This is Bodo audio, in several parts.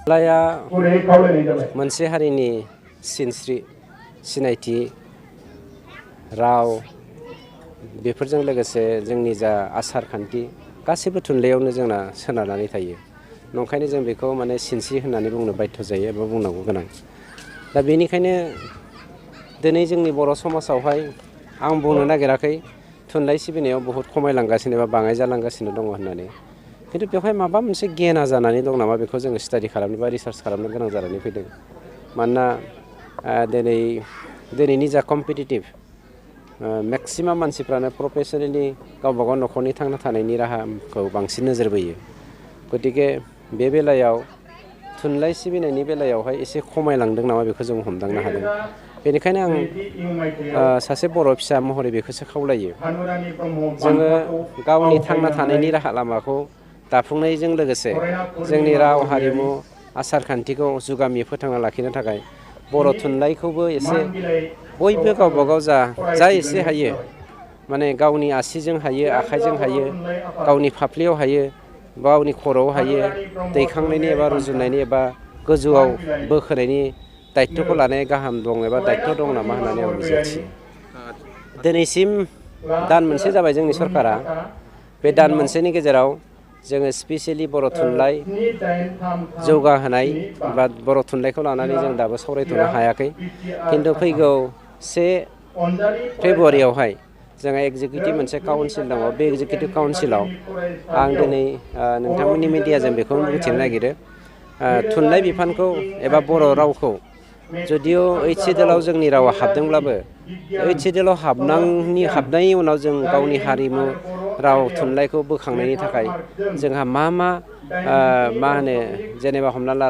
थुनलाइया मोनसे हारिनि सिनस्रि सिनायथि राव बेफोरजों लोगोसे जोंनि जा आसार खान्थि गासैबो थुनलाइयावनो जोंना सोनारनानै थायो। नंखायनो जों बेखौ माने सिनस्रि होननानै बुंनो बाध्य जायो एबा बुंनांगौ गोनां। दा बेनिखायनो दिनै जोंनि बर' समाजावहाय आं बुंनो नागिराखै थुनलाइ सिबिनायाव बहुद खमायलांगासिनो एबा बाङाय जालांगासिनो दङ होननानै। खिन्थु बेवहाय माबा मोनसे गेना जानानै दं नामा बेखौ जोङो स्टाडि खालामनो बा रिसार्च खालामनो गोनां जानानै फैदों। मानोना दिनैनि जा कम्पिटिटिभ मेक्सिमाम मानसिफ्रानो प्रफेसनेलि गावबागाव न'खरनि थांना थानायनि राहाखौ बांसिन नोजोर बोयो। गतिके बे बेलायाव थुनलाइ सिबिनायनि बेलायावहाय एसे खमायलांदों नामा बेखौ जों हमदांनो हादों। बेनिखायनो आं सासे बर' फिसा महरै बेखौसो खावलायो। जोङो गावनि थांना थानायनि राहा लामाखौ दाफुंनायजों लोगोसे जोंनि राव हारिमु आसार खान्थिखौ जुगामि फोथांना लाखिनो थाखाय बर' थुनलाइखौबो एसे बयबो गावबागाव जा एसे हायो माने गावनि आसिजों हायो आखाइजों हायो गावनि फाफ्लियाव हायो गावनि खर'आव हायो दैखांनायनि एबा रुजुनायनि एबा गोजौआव बोखोनायनि दायथ'खौ लानाया गाहाम दं एबा दायथ' दं नामा होननानै आं मिजिंथियो। दिनैसिम दान मोनसे जाबाय जोंनि सरकारा। बे दान मोनसेनि गेजेराव जोङो स्पेसियेलि बर' थुनलाइ जौगाहोनाय बा बर' थुनलाइखौ लानानै जों दाबो सावरायथ'नो हायाखै। खिन्थु फैगौ 1 फेब्रुवारियावहाय जोंहा एग्जिकिउटिभ मोनसे काउन्सिल दङ। बे एग्जिकिउटिभ काउन्सिलाव आं दिनै नोंथांमोननि मिडियाजों बेखौनो बुंथिनो नागिरो। थुनलाइ बिफानखौ एबा बर' रावखौ जुदिअ ओइथ सिडुलाव जोंनि रावा हाबदोंब्लाबो ओइथ सिडुलाव हाबनायनि उनाव जों गावनि हारिमु राव थुनलाइखौ बोखांनायनि थाखाय जोंहा मा होनो जेनेबा हमना ला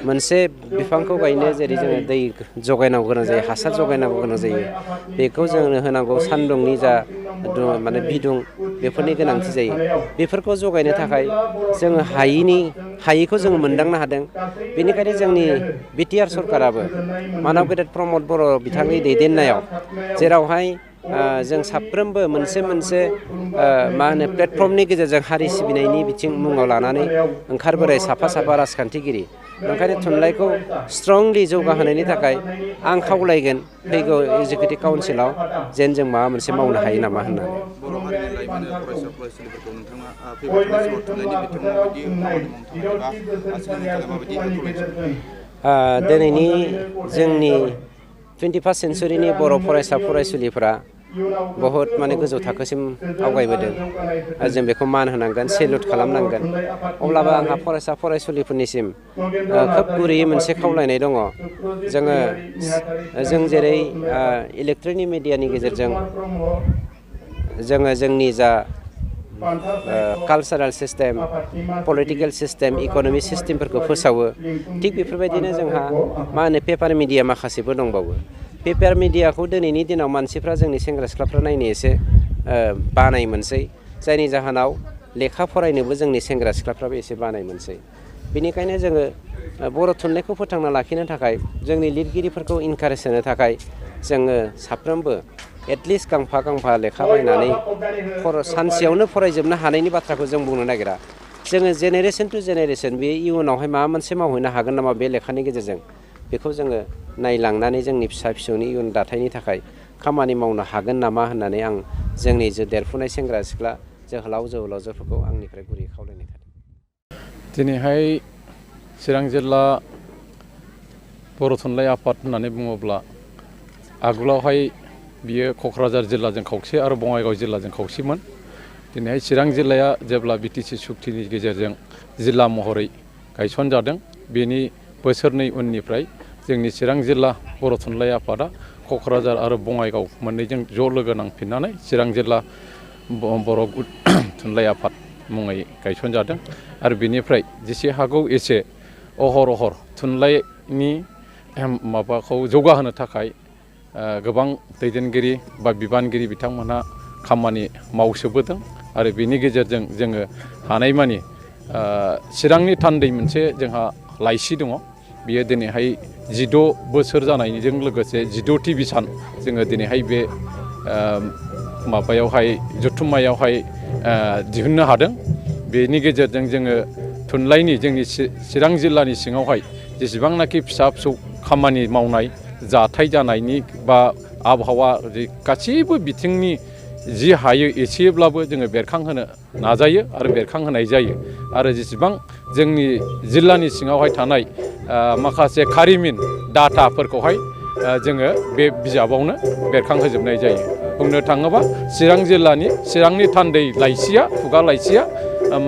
मोनसे बिफांखौ गायनो जेरै जोङो दै जगायनांगौ गोनां जायो हासार जगायनांगौ गोनां जायो बेखौ जोंनो होनांगौ सान्दुंनि जा माने बिदुं बेफोरनि गोनांथि जायो। बेफोरखौ जगायनो थाखाय जोङो हायिखौ जोङो मोनदांनो हादों। बेनिखायनो जोंनि बिटिआर सरकाराबो मानाव गेदेर प्रमद बर' बिथांनि दैदेननायाव जेरावहाय जों साफ्रोमबो मोनसे मा होनो प्लेटफर्मनि गेजेरजों हारि सिबिनायनि बिथिं मुङाव लानानै ओंखारबोनाय साफा राजखान्थिगिरि। ओंखायनो थुनलाइखौ स्ट्रंलि जौगाहोनायनि थाखाय आं खावलायगोन फैगौ एग्जिकिउटिभ काउन्सिलाव जेन जों माबा मोनसे मावनो हायो नामा होननानै। बर' हारिनि लाइमोन फरायसा फरायसुलिफोरखौ नोंथाङा फैबाय थानाय समाव थुनलाइनि बिथिङाव माबायदि खामानि मावनो थाखाय एबा सोलोंनो थाखाय माबायदि खावलायनो सानो? दिनैनि जोंनि 21st सेन्सुरिनि बर' फरायसा फरायसुलिफोरा बहुद माने गोजौ थाखोसिम आवगायबोदों। जों बेखौ मान होनांगोन सेलुट खालामनांगोन। अब्लाबो आंहा फरायसा फरायसुलिफोरनिसिम खोब गुरैयै मोनसे खावलायनाय दङ। जों जेरै इलेक्ट्रनिक मिडियानि गेजेरजों जोङो जोंनि जा कालसारेल सिस्टेम पलिटिकेल सिस्टेम इक'नमिक सिस्टेमफोरखौ फोसावो थिग बेफोरबायदिनो जोंहा मा होनो पेपार मिडिया माखासेबो दंबावो। पेपार मिडियाखौ दिनैनि दिनाव मानसिफ्रा जोंनि सेंग्रा सिख्लाफ्रा नायनो एसे बानाय मोनसै जायनि जाहोनाव लेखा फरायनोबो जोंनि सेंग्रा सिख्लाफ्राबो एसे बानाय मोनसै। बेनिखायनो जोङो बर' थुनलाइखौ फोथांना लाखिनो थाखाय जोंनि लिरगिरिफोरखौ इनकारेज होनो थाखाय जोङो साफ्रोमबो एटलिस्ट गांफा लेखा बायनानै सानसेयावनो फरायजोबनो हानायनि बाथ्राखौ जों बुंनो नागिरा। जोङो जेनेरेसन टु जेनेरेसन बे इयुनावहाय माबा मोनसे मावहैनो हागोन नामा बे लेखानि गेजेरजों बेखौ जोङो नायलांनानै जोंनि फिसा फिसौनि इयुन दाथायनि थाखाय खामानि मावनो हागोन नामा होननानै आं जोंनि जे देरफुनाय सेंग्रा सिख्ला जोहोलाव जोहोलावजोफोरखौ आंनिफ्राय गुरै खावलायनाय थादों। दिनैहाय चिरां जिल्ला बर' थुनलाइ आफाद होननानै बुङोब्ला आगोलावहाय बियो क'क्राझार जिल्लाजों खावसे आरो बङाइगाव जिल्लाजों खावसेमोन। दिनैहाय चिरां जिल्लाया जेब्ला बिटिसि सुक्तिनि गेजेरजों जिल्ला महरै गायसनजादों बेनि बोसोरनै उननिफ्राय जोंनि चिरां जिल्ला बर' थुनलाइ आफादा क'क्राझार आरो बङाइगाव मोननैजों ज' लोगो नांफिननानै चिरां जिल्ला बर' थुनलाइ आफाद मुङै गायसनजादों। आरो बेनिफ्राय जेसे हागौ एसे अहर थुनलाइनि माबाखौ जौगाहोनो थाखाय गोबां दैदेनगिरि बा बिबानगिरि बिथांमोनहा खामानि मावसोबोदों। आरो बेनि गेजेरजों जोङो हानायमानि चिरांनि थान्दै मोनसे जोंहा लाइसि दङ। बियो दिनैहाय 16 बोसोर जानायजों लोगोसे 16थि बिसान जोङो दिनैहाय बे माबायावहाय जथुम्मायावहाय दिहुननो हादों। बेनि गेजेरजों जोङो थुनलाइनि जोंनि चिरां जिल्लानि सिङावहाय जेसेबांनाखि फिसा फिसौ खामानि मावनाय जाथाय जानायनि बा आबहावा गासैबो बिथिंनि जि हायो एसेब्लाबो जोङो बेरखांहोनो नाजायो आरो बेरखांहोनाय जायो आरो जेसेबां जोंनि जिल्लानि सिङावहाय थानाय माखासे खारिमिन डाटाफोरखौहाय जोङो बे बिजाबावनो बेरखांहोजोबनाय जायो। बुंनो थाङोबा चिरांनि थान्दै लाइसिया खुगा लाइसिया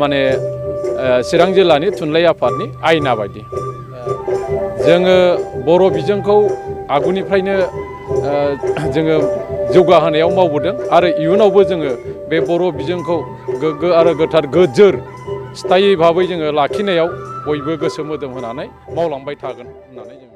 माने चिरां जिल्लानि थुनलाइ आफादनि आयना बायदि। जोङो बर' बिजोंखौ आगुनिफ्रायनो जोङो जौगाहोनायाव मावबोदों आरो इयुनावबो जोङो बे बर' बिजोंखौ गोग्गो आरो गोथार गोजोर स्थायि भाबै जोङो लाखिनायाव बयबो गोसो मोदोम होनानै मावलांबाय थागोन होननानै जों